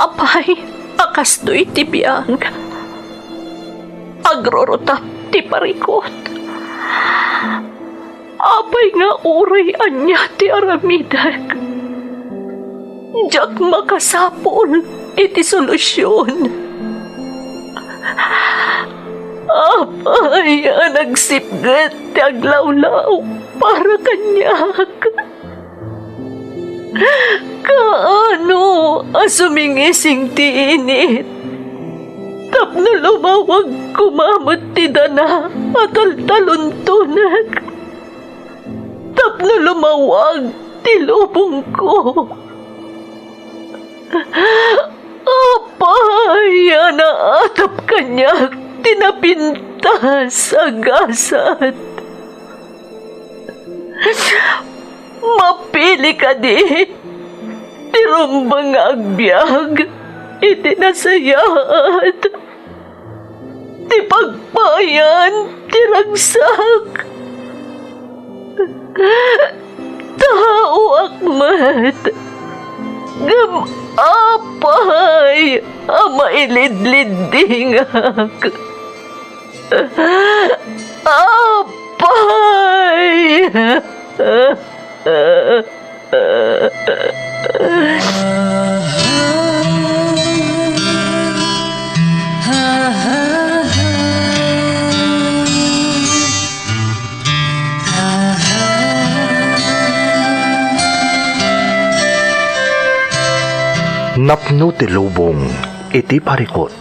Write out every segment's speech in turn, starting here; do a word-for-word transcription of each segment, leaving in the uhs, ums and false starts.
Apay a kastoy ti biag? Agrurutap ti parikut. Apay nga uray ania ti aramidek, diak makasapul iti solusion. Apay a nagsipget ti aglawlaw para kaniak? Kaano a sumingising ti init tapno lumawag koma met ti dana a taltaluntonek? Tapno lumawag ti lubongko. Apay a naatap kaniak ti napintas a gasat? Mapili kadi ti rumbeng nga agbiag iti nasayaat ti pagpayan ti ragsak. Taoak met, ngem apay a mailidliddingak? Apay! Napno ti lubong iti parikut.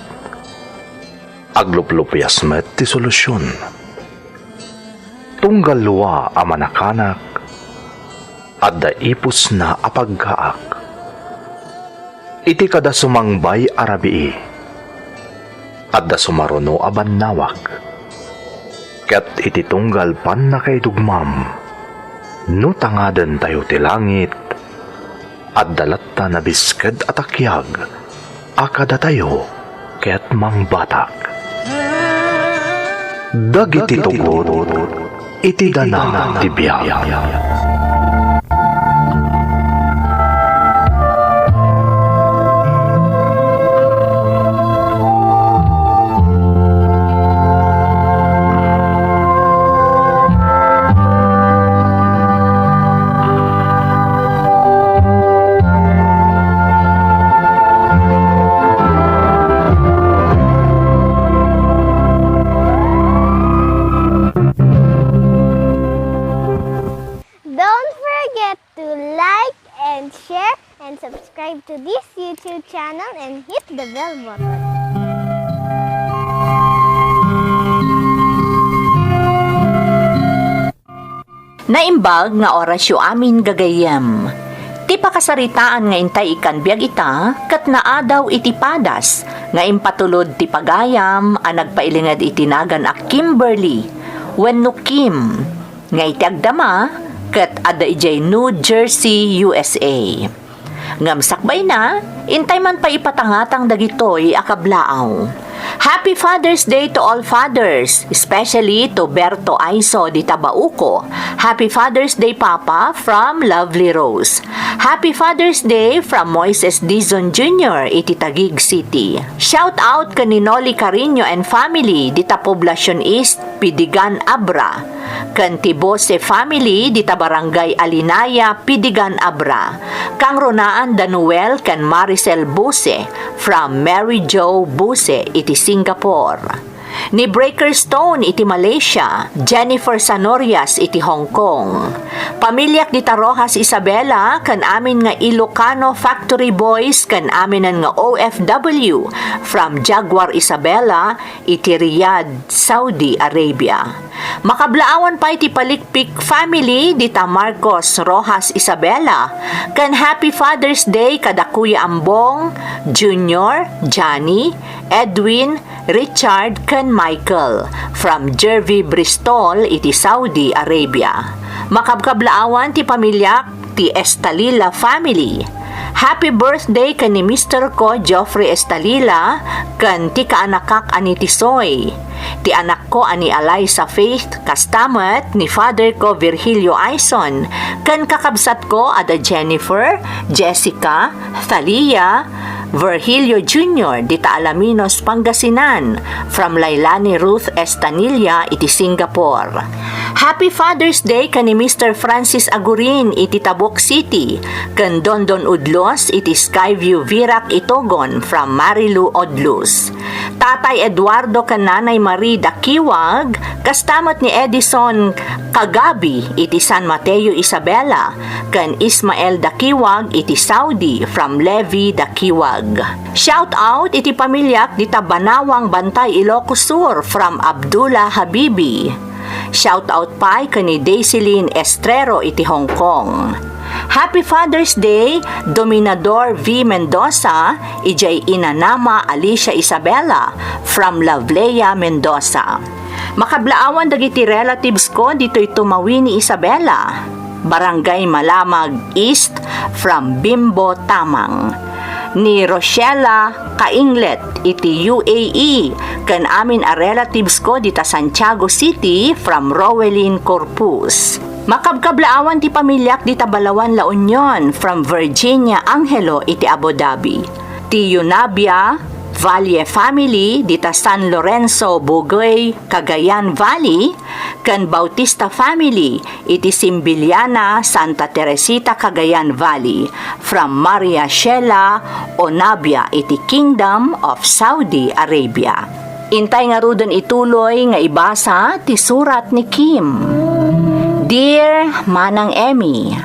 Agluplupias met ti solusion. Tunggal lua a manakanak, adda ipusna a paggaak. Iti kada sumangbay a rabii, adda sumaruno a bannawag. Ket iti tunggal pannakaidugmam, no tangadentayo ti langit, adda latta nabisked a takiag a kadatayo ket mangbatak. Dagiti tugot iti dana ti biag. Don't forget to like and share and subscribe to this YouTube channel and hit the bell button. Naimbag nga orasyo amin gagayyem. Ti pakasaritaan nga intay ikkan biag ita ket naadaw iti padas nga impatulod ti pagayam a nagpailinged iti nagan a Kimberly wenno Kim nga iti agdama ket adda idiay New Jersey, U S A. Ngem sakbayna, intay man pay ipatangatang dagitoy a kablaaw. Happy Father's Day to all fathers, especially to Berto Aiso di Tabauco. Happy Father's Day, Papa, from Lovely Rose. Happy Father's Day from Moises Dizon Junior iti Taguig City. Shout out ken ni Noli Carino and family dita Poblacion East, Pidigan, Abra. Ken ti Bose family dita Barangay Alinaya, Pidigan, Abra. Kangrunaan da Noel ken Maricel Bose from Mary Jo Bose iti Singapore. Ni Breaker Stone iti Malaysia, Jennifer Sanorias iti Hong Kong. Pamiliak dita Rojas Isabela ken amin nga Ilocano Factory Boys ken aminen nga O F W from Jaguar Isabela iti Riyadh, Saudi Arabia. Makablaawan pay ti Palikpik family dita Marcos Rojas Isabela ken happy Father's Day kada Kuya Ambong, Junior, Johnny, Edwin, Richard ken Michael from Jervy Bristol iti Saudi Arabia. Makabkablaawan ti pamiliak ti Estalila family. Happy birthday ken ni Mister ko, Geoffrey Estalila, ken ti kaanakak a ni Tisoy. Ti anakko a ni Eliza Faith, kasta met ni father ko, Virgilio Aison, ken kakabsatko a da Jennifer, Jessica, Thalia, Virgilio Junior dita Alaminos, Pangasinan, from Lailani Ruth Estanilla iti Singapore. Happy Father's Day ken ni Mister Francis Agurin iti Tabuk City, ken Dondon Udlos iti Skyview Virac, Itogon, from Marilu Odlus. Tatay Eduardo ken Nanay Marie Dakiwag, kasta met ni Edison Kagabi iti San Mateo, Isabela, ken Ismael Dakiwag iti Saudi from Levi Dakiwag. Shout out iti pamiliak dita Banawang, Bantay, Ilocos Sur from Abdullah Habibi. Shout out pay ken ni Daisyline Estrero iti Hong Kong. Happy Father's Day, Dominador V Mendoza, idiay inanama Alicia Isabela from Lovleya, Mendoza. Makablaawan dagiti relatives ko ditoy Tumawini, Isabela, Barangay Malamag East from Bimbo Tamang. Ni Rochella Kainglet iti U A E, ken amin a relatives ko dita Santiago City from Rowelyn Corpus. Makabkablaawan ti pamiliak dita Balawan, La Union from Virginia Angelo iti Abu Dhabi. Ti Yunabia Valle family dita San Lorenzo, Bugey, Cagayan Valley, ken Bautista family iti Simbiliana, Santa Teresita, Cagayan Valley, from Maria Sheila Onabia iti Kingdom of Saudi Arabia. Intay ngaruden ituloy nga ibasa ti surat ni Kim. Dear Manang Emmy,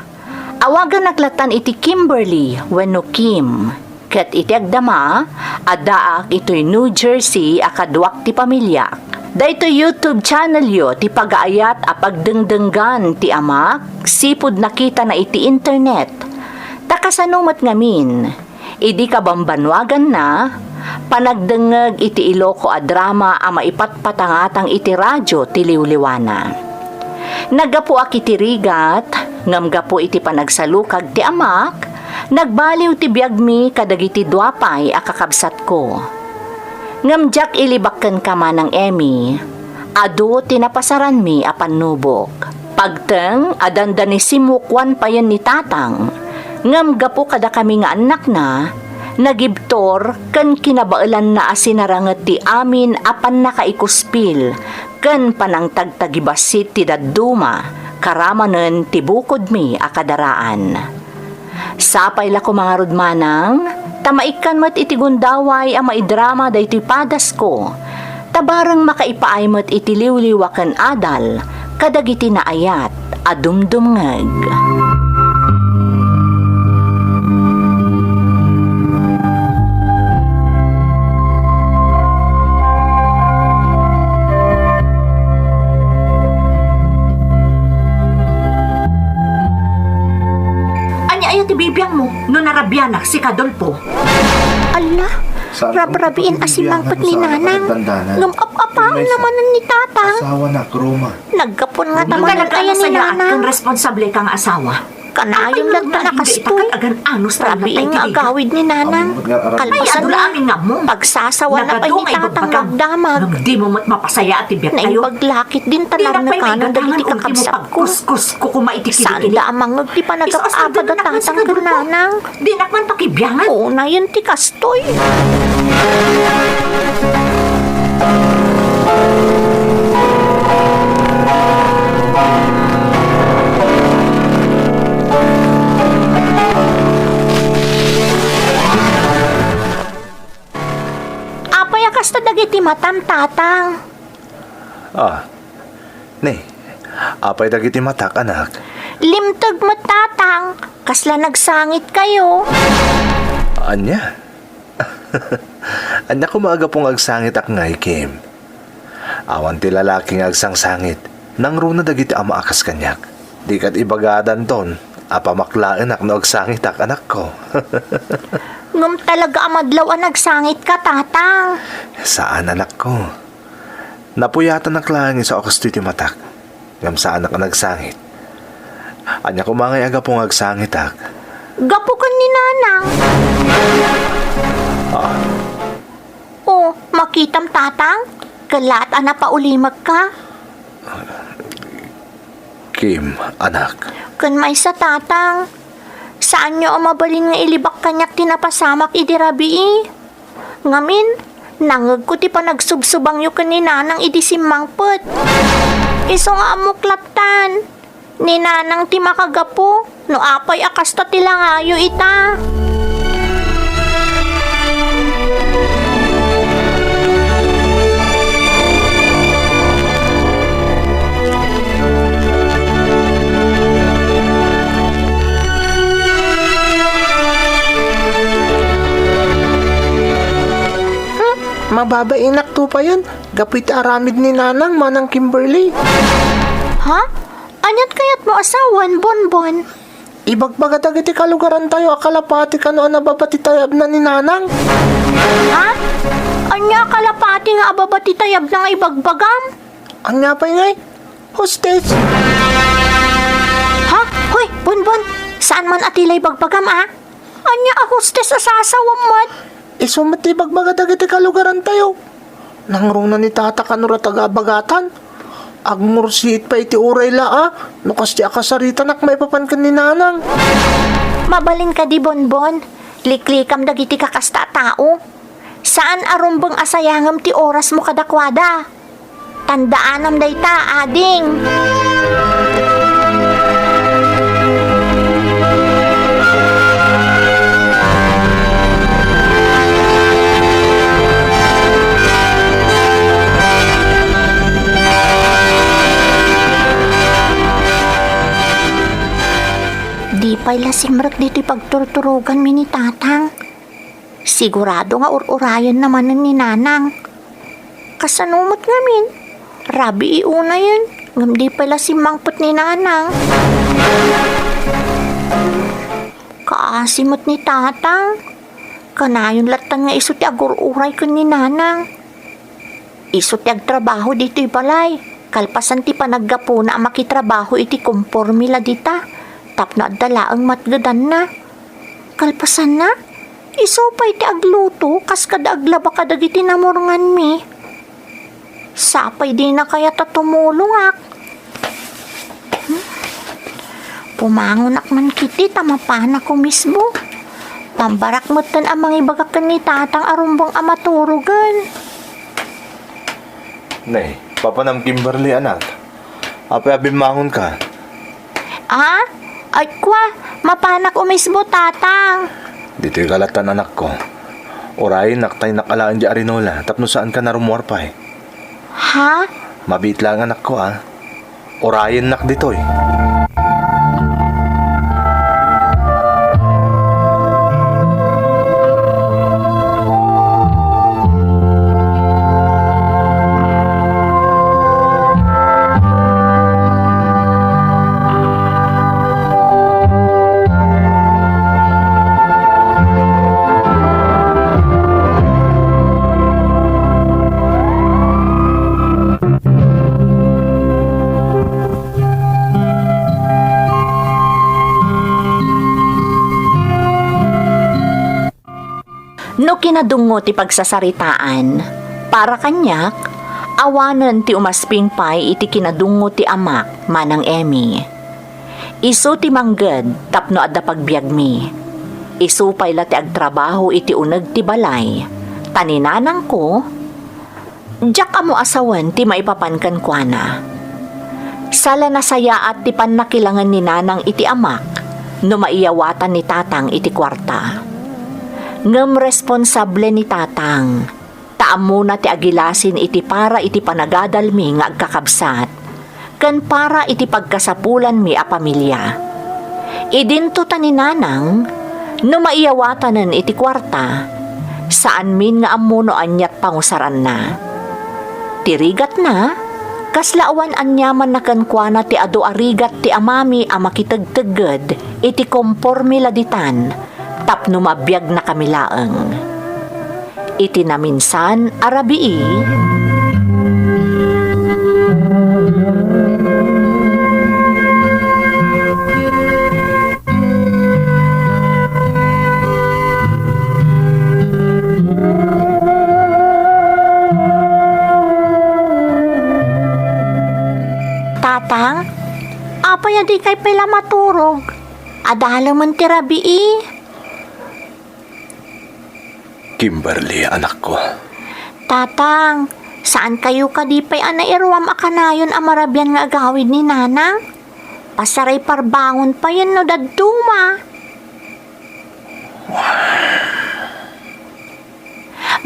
awaganak latan iti Kimberly wenno Kim. Ket iti agdama, addaak itoy New Jersey a kaduak ti pamiliak. Daytoy YouTube channelyo ti pagaayat a pagdengdenggan ti amak sipud nakitana iti internet. Ta kasano met ngamin, idi kabambanwaganna, panagdengngeg iti Iloco a drama a maipatpatangatang iti radio ti liwliwana. Naggapuak iti rigat, ngem gapu iti panagsalukag ti amak, nagbaliw ti biagmi kadagiti dua pay a kakabsatko. Ngem diak ilibak kenka, Manang Emmy, adu ti napasaranmi a pannubok. Pagteng a dandani simukwan payen ni Tatang, ngem gapu kadakami nga annakna, nagibtur ken kinabaelanna a sinaranget ti amin a pannakaikuspil ken panangtagtagibassit ti dadduma karamanen ti bukodmi a kadaraan. Sapay la koma ngarud, Manang, ta maikkan met iti gundaway a maidrama daytoy padasko, ta bareng makaipaay met iti liwliwa ken adal kadagiti naayat a dumdumngeg. Ania aya ti bibiangmo no narabianak si Kadolfo? Alla, rabrabiin a simangpet ni Nanang. Ngem ap-apaen manen ni Tatang. Asawa na, Roma. Naggapu ngata manen aya ni Nanang. Ken responsable ka nga asawa. Kanayon latta nga kastoy. Rabii nga agawid ni Nanang. Kalpasan na, pagsasawan na pay ni Tatang nga agdamag. Ngem dimo met mapasaya ti biag tayo. Naimbag lakit din ta narnekanan dagiti kakabsatko. Kuskus ko kuma iti kilikili. Saanda a mangngeg ti panagap-apa da Tatang ken Nanang. Dinak man pakibiangan. Unayen ti kastoy. Apay a kasta dagiti matam, Tatang? Ah, ne, apay dagiti matak, anak? Limteg met, Tatang. Kasla nagsangitkayo. Ania? Ania koma a gapu nga agsangitak ngay, Kim? Awan ti lalaki nga agsangsangit. Nangruna dagiti ama a kas kaniak. Di ket ibagadanton a pamaklaenak no agsangitak, anakko. Ngem talaga a madlaw a nagsangitka, Tatang. Saan, anakko. Napuyatanak laeng isu a kastoy ti matak, ngem saanak a nagsangit. Ania koma ngay a gapu nga agsangitak? Gapu ken ni Nanang. Ah. O, makitam, Tatang? Kellat a napaulimekka? Kim, anak. Ken maysa, Tatang. Saanyo a mabalin nga ilibak kaniak ti napasamak idi rabii. Ngamin, nangngegko ti panagsubsubangyo ken ni Nanang idi simmangpet. Isu nga ammok lattan, ni Nanang ti makagapu no apay a kasta ti langayo ita. Hmm, mababainak tupayen gapu iti aramid ni Nanang, Manang Kimberly. Ha? Aniat kayatmo a sawen, Bonbon? Ibagbaga dagiti kalugarantayo a kalapati kano a nababa ti tayabna ni Nanang. Ha? Ania a kalapati nga ababa ti tayabna nga ibagbagam? Ania pay ngay? Hostage? Ha? Hoy, Bonbon! Saan man a ti la ibagbagam, a? Ania a hostage a sasawem met? Isu met ti ibagbaga dagiti kalugarantayo. Nangruna ni Tata kano rat agabagatan. Agngursit pay iti uray la a, no kas ti akasaritanak maipapan ken ni Nanang. Mabalin kadi, Bonbon, liklikam dagiti kakasta a tao. Saan a rumbeng a sayangem ti orasmo kadakuada. Tandaanam dayta, ading. Di pay la simrek ditoy pagturturoganmi ni Tatang. Sigurado nga ur-urayenna manen ni Nanang. Kasano met ngamin? Rabii unayen, ngem di pay la simmangpet ni Nanang. Kaasi met ni Tatang. Kanayon lattan nga isu ti agur-uray ken ni Nanang. Isu ti agtrabaho ditoy balay. Kalpasan ti panaggapuna a makitrabaho iti kompormi la dita, tapno adda laeng matgedanna. Kalpasanna, isu pay ti agluto kas kada aglaba kadagiti namurnganmi. Sapay dina kayat a tumulongak. Pumangonak man ketdi ta mapanak umisbo. Pambarak metten a mangibaga ken ni Tatang a rumbeng a maturogen. Ne, papanam, Kimberly, anak. Apay a bimmangonka? Ah? Ay, kwa, mapanak umisbo, Tatang. Ditoy ka lattan, anakko. Urayennak ta innak alaen di arinola tapno saanka a rummuar pay. Ha? Mabiit laeng, anakko, a. Urayennak ditoy. No kinadungo ti pagsasaritaan, para kaniak, awanen ti umasping pay iti kinadungo ti amak, Manang Emmy. Isu ti mangged tapno adda pagbiagmi. Isu pay la ti agtrabaho iti uneg ti balay, ta ni nanangko, diak ammo a sawen ti maipapan kenkuana. Sala nasayaat ti pannakilangen ni nanang iti amak no maiyawatan ni tatang iti kuarta. Ngem responsable ni tatang, ta ammona ti agilasin iti para iti panagadalmi nga agkakabsat ken para iti pagkasapulanmi a pamilia. Idinto ta ni nanang, no maiyawatanen iti kuarta, saanmin nga ammo no aniat pangusaranna. Ti rigatna, kasla awan aniamanna kenkuana ti adu a rigat ti amami a makitegtegged iti komporme la ditan tapno mabiagnakami laeng. Iti naminsan a rabii. Tatang, apay a dikay pay la maturog? Adda laengen ti rabii. Kimberly, anakko. Tatang, saan kayo kadi pay a nairuam a kanayon a marabian nga agawid ni Nanang? Pasaray parbangon payen no dadduma.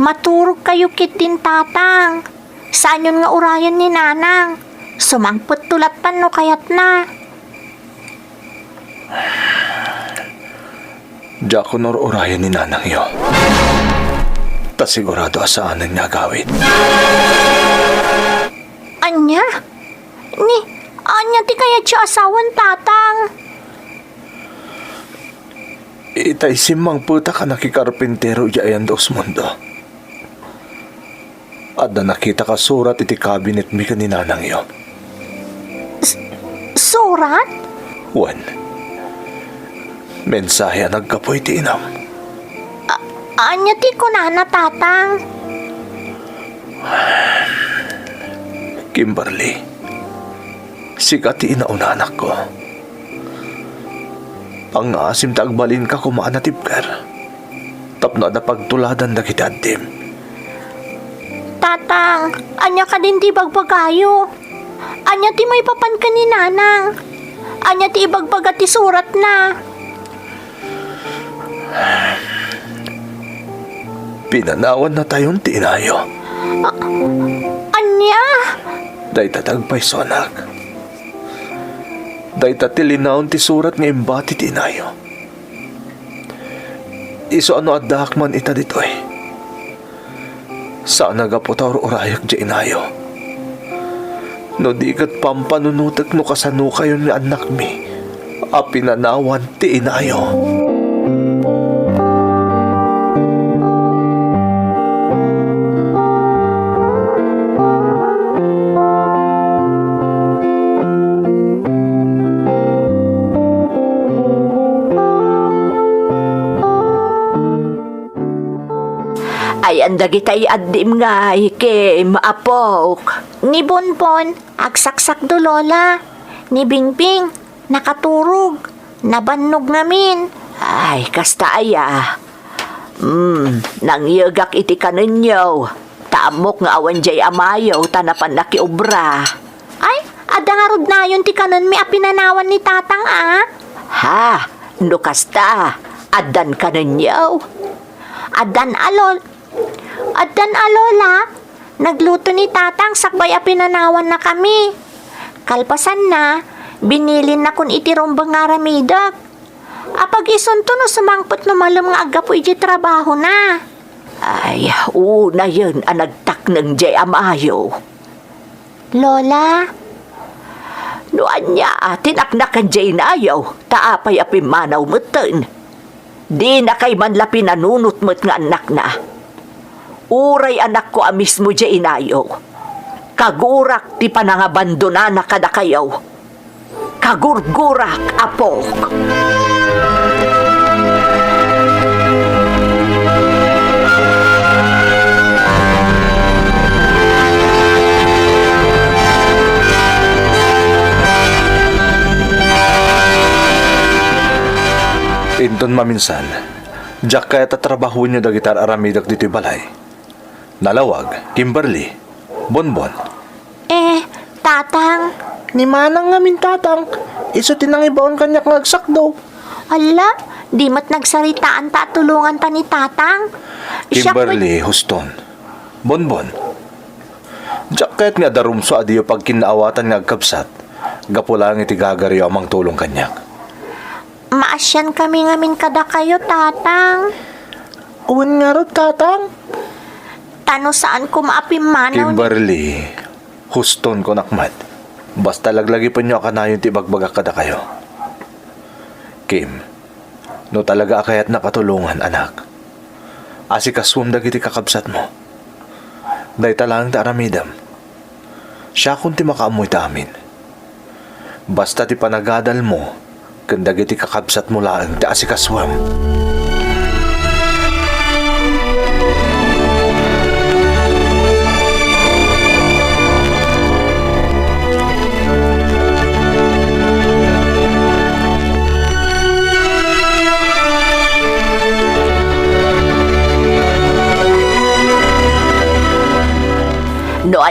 Maturog kayo ketdin, Tatang. Saanyon nga urayen ni Nanang. Sumangpetto lattan no kayatna. Diakon ur-urayen ni Nanangyo. Ta sigurado a saanen nga agawid. Ania? Ni, ania ti kayatyo a sawen, Tatang? Itay simmangpetak a nakikarpintero idiay ayan dos mundo. Adda nakitak a surat iti kabinetmi ken ni Nanangyo. S-, surat? Wen, mensahe a naggapu iti inam. A-, ania ti kunana, Tatang? Kimberly, sika ti inauna, anakko. Pangngaasim ta agbalinka koma a natibker tapno adda pagtuladan dagiti addim. Tatang, ania kadin ti ibagbagayo? Ania ti maipapan ken ni Nanang? Ania ti ibagbaga ti suratna? Pinanawannatayon ti inayo. A-, ania? Dayta ti agpayso, anak. Dayta ti linaon ti surat nga imbati ti inayo. Isu a no addaak man ita ditoy, saan a gapu ta ur-urayek diay inayo. No di ket pampanunotek no kasanokayon nga annakmi a pinanawan ti inayo. Ayan dagitay addim ngay, Kim, apok. Ni Bonbon, agsaksakdo, Lola. Ni Bingbing, nakaturog. Nabannog ngamin. Ay, kasta aya. Hmm, nangyegak iti kanenyo. Ta ammok nga awan diay amayo ta napan nakiobra. Ay, adda ngarud nayon ti kanenmi a pinanawan ni Tatang a? Ha, no kasta, addan kanenyo? Addan a lol-, addan a lola, nagluto ni Tatang sakbay a pinanawannakami. Kalpasanna, binilinnakon iti rumbeng nga aramidek. Apag-isunto no sumangpet no malem nga aggapu idiay trabahona. Ay, unayen a nagtakneng diay amayo. Lola? No ania, tinaknakan diay inayo, ta apay a pimmanaw metten? Dinakay man la pinanunot met nga annakna. Uray anakko a mismo diay inayo. Kagurak ti panangabandonana kadakayo. Kagurgurak, apok. Inton maminsan, diak kayat a trabahoenyo dagiti ar-aramidek ditoy balay. Nalawag, Kimberly, Bonbon. Eh, Tatang. Ni Manang ngamin, Tatang. Isu ti nangibaon kaniak nga agsakdo. Alla, di met nagsaritaan ta a tulonganta ni Tatang. Siak met Kimberly, Huston. Bonbon. Diak kayat nga adda rumsua a diyo pagkinnaawatan nga agkabsat, gapu laeng iti gagariyo a mangtulong kaniak. Maasiankami ngamin kadakayo, Tatang. Wen ngarud, Tatang? Ta no saan koma a pimmanaw ni Kimberly, Huston, kunak met. Basta laglagipenyo a kanayon ti ibagbagak kadakayo. Kim, no talaga a kayatnak a tulongan, anak, asikasuem dagiti kakabsatmo. Dayta laeng ti aramidem. Siakon ti makaammo ita amin. Basta ti panagadalmo ken dagiti kakabsatmo laeng ti asikasuem.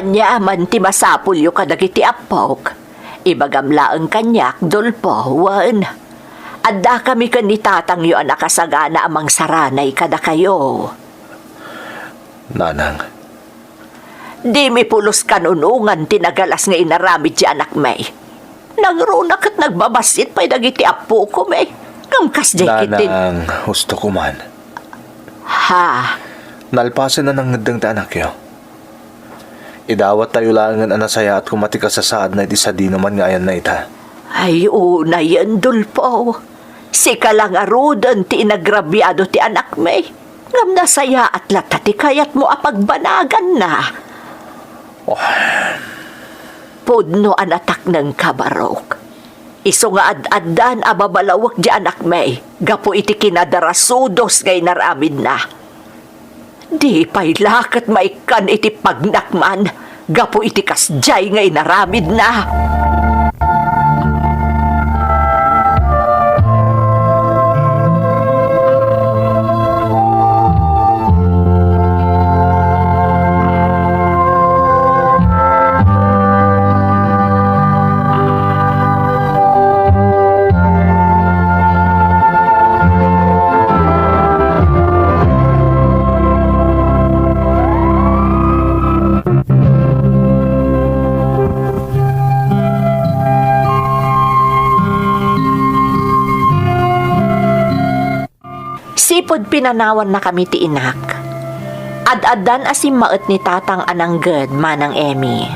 Ania man ti masapulyo kadagiti appok? Ibagam laeng kaniak, Dolfo, wen. Addakami ken ni tatangyo a nakasagana a mangsaranay kadakayo. Nanang. Dimi pulos kanunongan ti nagalas nga inaramid ti anakmi. Nangruna ket nagbabassit pay dagiti appokomi. Ngem kasdiay ket ti Nanang, husto ko man. Ha? Nalpasen a nangngeddeng ti anakyo. Idawattayo laengen a nasayaat koma ti kasasaadna iti sadinoman nga ayanna ita. Ay, unayen, Dolfo. Sika la ngaruden ti inagrabiado ti anakmi. Ngem nasayaat latta ti kayatmo a pagbanaganna. Oh. Pudno a nataknengka, Barok. Isu nga ad-addan a babalawek ti anakmi gapu iti kinadarasudos nga inaramidna. Di pay la ket maikkan iti pagnakman gapu iti kasdiay nga inaramidna. Sipud pinanawannakami ti inak, ad-addan a simmaet ni Tatang a nangged, Manang Emmy.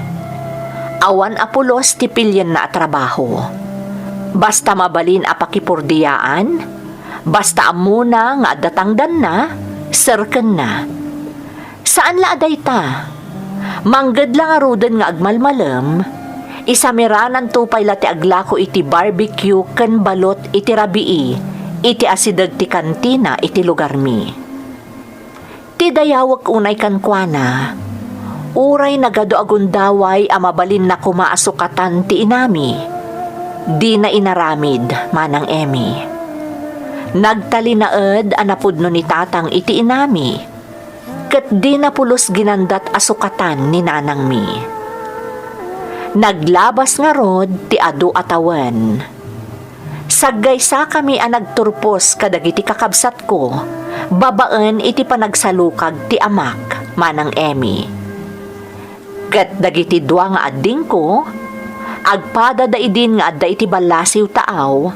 Awan a pulos ti pilienna a trabaho. Basta mabalin a pakipurdiyaan, basta ammona nga adda tangdanna, serkenna. Saan la a dayta. Mangged la ngaruden nga agmalmalem, isamirananto pay la ti aglako iti barbecue ken balot iti rabii iti asideg ti kantina iti lugarmi. Ti dayawek unay kenkuana, uray nagadu a gundaway a mabalinna koma a sukatan ti inami, dina inaramid, Manang Emmy. Nagtalinaed a napudno ni Tatang iti inami. Ket dina pulos ginandat a sukatan ni nanangmi. Naglabas ngarud ti adu a tawen. Saggaysakami a nagturpos kadagiti kakabsatko babaen iti panagsalukag ti amak, Manang Emmy. Ket dagiti dua nga addingko, agpadada idin nga adda iti ballasiw taaw,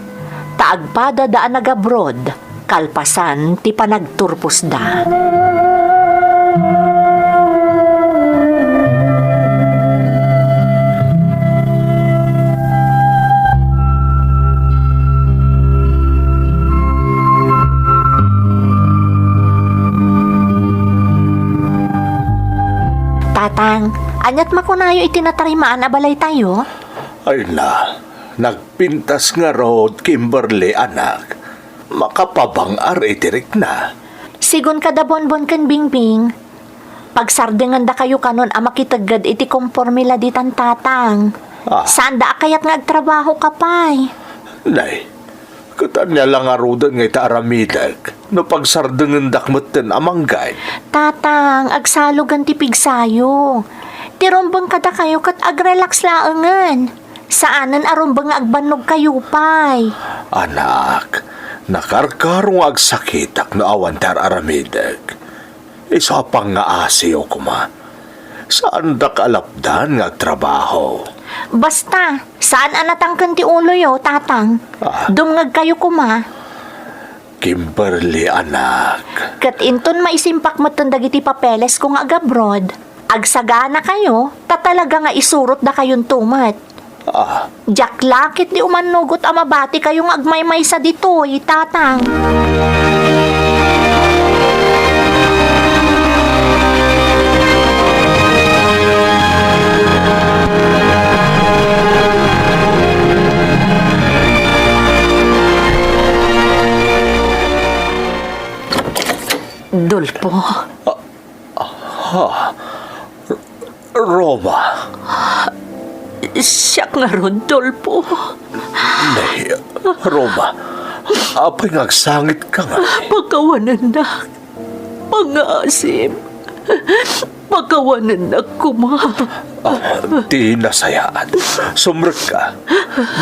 ta agpadada a nagabroad kalpasan ti panagturposda. Tatang, aniat makunayo iti natarimaan a balaytayo? Ay na, nagpintas ngarud, Kimberly, anak. Makapabang-ar iti rikna. Sigun kada Bonbon ken Bingbing, pagsardengandakayo kanon a makitegged iti komporme la ditan, Tatang. Ah. Saanda a kayat nga agtrabahoka pay. Nay, ket ania la ngaruden nga ita aramidek no pagsarengendak metten a manggay? Tatang, agsalugen ti pigsayo. Ti rumbeng kadakayo ket agrelax laengen. Saanen a rumbeng nga agbannogkayo pay. Anak, nakarkaro nga agsakitak no awan ti ar-aramidek. Isu a pangngaasiyo koma. Saandak a lapdan nga agtrabaho. Basta, saan a natangken ti uloyo, Tatang. Ah. Dumngegkayo koma. Kimberly, anak. Ket inton maisimpak metten dagiti papelesko nga agabroad, agsaganakayo, ta talaga nga isurotdakayonto met. Ah. Diak la ketdi umannugot a mabatikayo nga agmaymaysa ditoy, Tatang. Dolfo. Ah, Ha? Roma. Siak ngarud, Dolfo. Nay, Roma, apay nga agsangitka ngay? Pakawanennak. Pangngaasim. Pakawanennak koma. Ah, ti nasayaat. Sumrekka.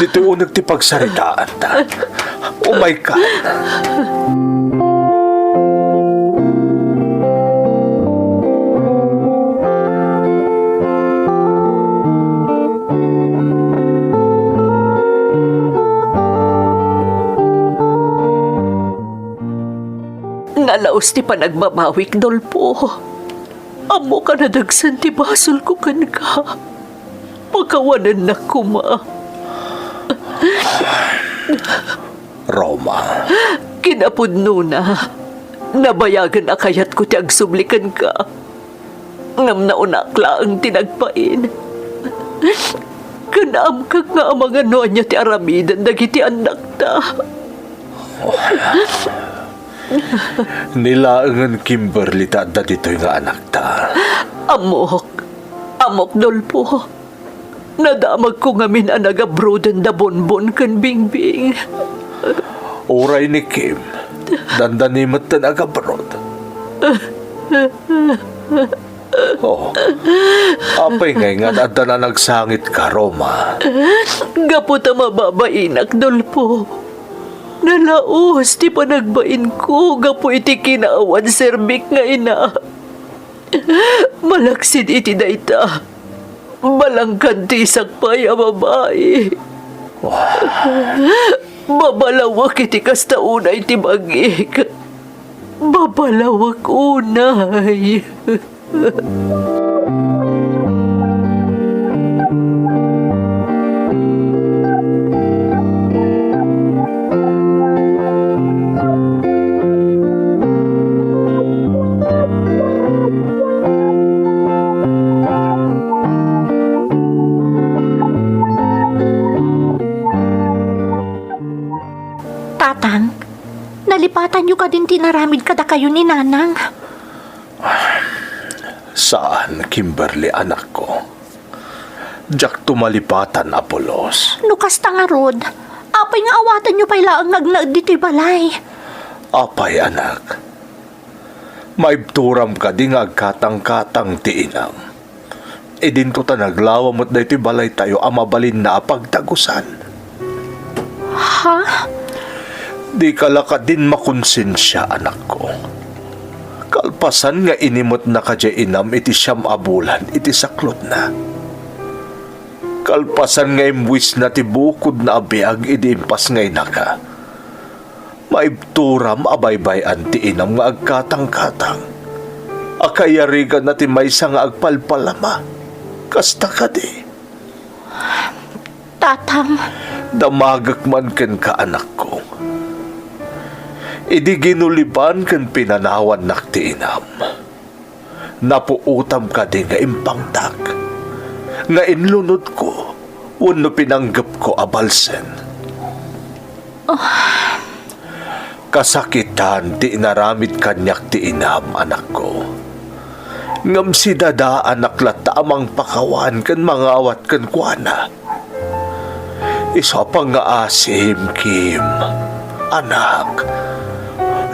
Ditoy uneg ti pagsaritaanta. Umayka. Nalaus ti panagbabawik, Dolfo. Ammok a nadagsen ti basolko kenka. Pakawanennak koma. Roma. Kinapudnona, nabayagen a kayatko ti agsubli kenka. Ngem naunak laeng ti nagbain. Ken ammok nga amangan no ania ti aramiden dagiti annakta. Ni laengen, Kimberly, ta adda ditoy nga anakta. Ammok. Ammok, Dolfo. Nadamagko ngamin a nagabroden da Bonbon ken Bingbing. Uray ni Kim, dandani met ti nagabrod. Oh, apay ngay nga adda nanagsangitka, Roma? Gapu ta mababainak, Dolfo. Nalaus ti panagbainko gapu iti kinaawan serbik nga ina. Malaksid iti dayta, balangkantisak pay a babai. Babalawek iti kasta unay ti bagik. Babalawek unay. Tatang, nalipatanyo kadin ti inaramid kadakayo ni Nanang? Saan, Kimberly, anakko. Diakto malipatan a pulos. No kasta ngarud, apay nga awatenyo pay laeng nga agnaed ditoy balay? Apay, anak? Maibturam kadi nga agkatangkatang ti inam? Idinto ta naglawa met daytoy balaytayo a mabalinna a pagdagusan. Ha? Dika la kadin makonsensia, anakko. Kalpasan nga inimetna kadiay inam iti siam a bulan iti saklotna. Kalpasan nga imbuisna ti bukodna a biag idi impas nga inaka. Maibturam a baybay-an ti inam nga agkatangkatang a kayariganna ti maysa nga agpalpalama. Kasta kadi? Tatang. Damagek man kenka, anakko. Idi ginuliban ken pinanawannak ti inam, napuotam kadi nga impangtak, nga inlunodko wenno pinanggepko a balsen. Kasakitan ti inaramid kaniak ti inam, anakko. Ngem sidadaanak latta a mangpakawan ken mangawat kenkuana. Isu a pangngaasim, Kim, anak,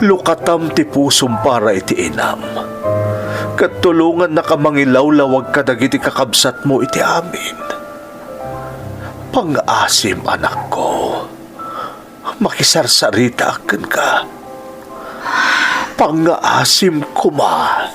lukatam ti pusom para iti inam, ket tulongannaka mangilawlawag kadagiti kakabsatmo iti amin. Pangngaasim, anakko. Makisarsaritaak kenka. Pangngaasim koma.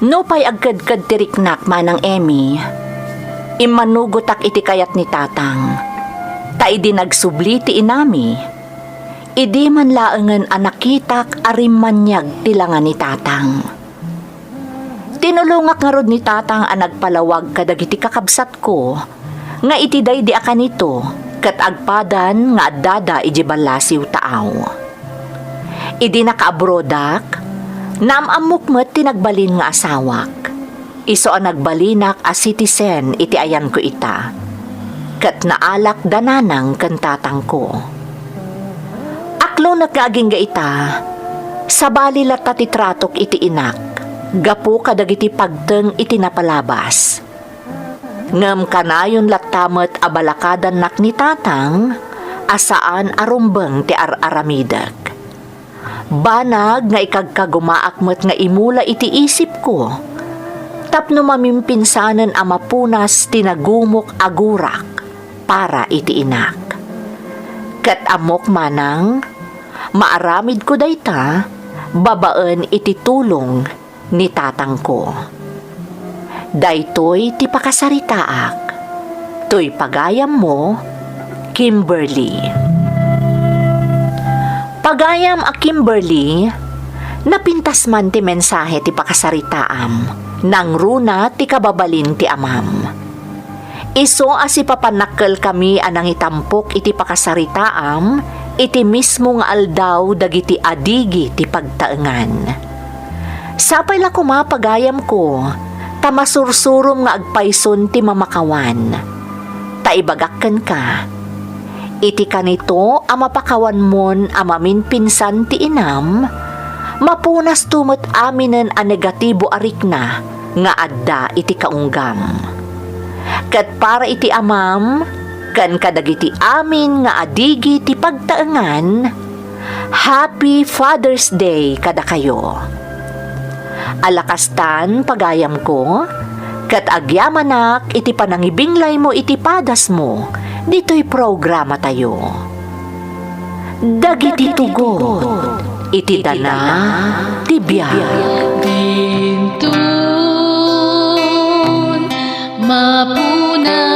Nupay agkedked ti riknak, Manang Emmy, immanugotak iti kayat ni Tatang. Ta idi nagsubli ti inami, idi man laengen a nakitak a rimmaniag ti langa ni Tatang. Tinulongak ngarud ni Tatang a nagpalawag kadagiti kakabsatko nga iti daydi a kanito ket agpadan nga addada idiay ballasiw taaw. Idi nakaabrodak, naam-ammok met ti nagbalin nga asawak. Isu a nagbalinak a citizen iti ayanko ita, ket naalak da nanang ken tatangko. Aklonek nga agingga ita, sabali latta ti tratok iti inak gapu kadagiti pagteng iti napalabas. Ngem kanayon latta met a balakadannak ni Tatang a saan a rumbeng ti ar-aramidek. Banag nga ikagkagumaak met nga imula iti isipko tapno mamimpinsanen a mapunas ti nagumok a gurak para iti inak. Ket ammok manang, maaramidko dayta babaen iti tulong ni tatangko. Daytoy ti pakasaritaak. Toy pagayammo, Kimberly. Pagayam a Kimberly, napintas man ti mensahe ti pakasaritaam, nangruna ti kababalin ti amam. Isu a sipapannakkelkami a nangitampok iti pakasaritaam iti mismo nga aldaw dagiti adigi ti pagtaengan. Sapay la koma pagayamko, ta masursurom nga agpayson ti mamakawan. Ta ibagak kenka, iti kanito a mapakawanmon a maminpinsan ti inam, mapunasto met aminen a negatibo a rikna nga adda iti kaunggam. Ket para iti amam, ken kadagiti amin nga adigi ti pagtaengan, Happy Father's Day kadakayo. Alakastan, pagayamko, ket agyamanak iti panangibinglaymo iti padasmo ditoy programatayo. Dagiti tugot iti dana ti biag. Dinton mapuna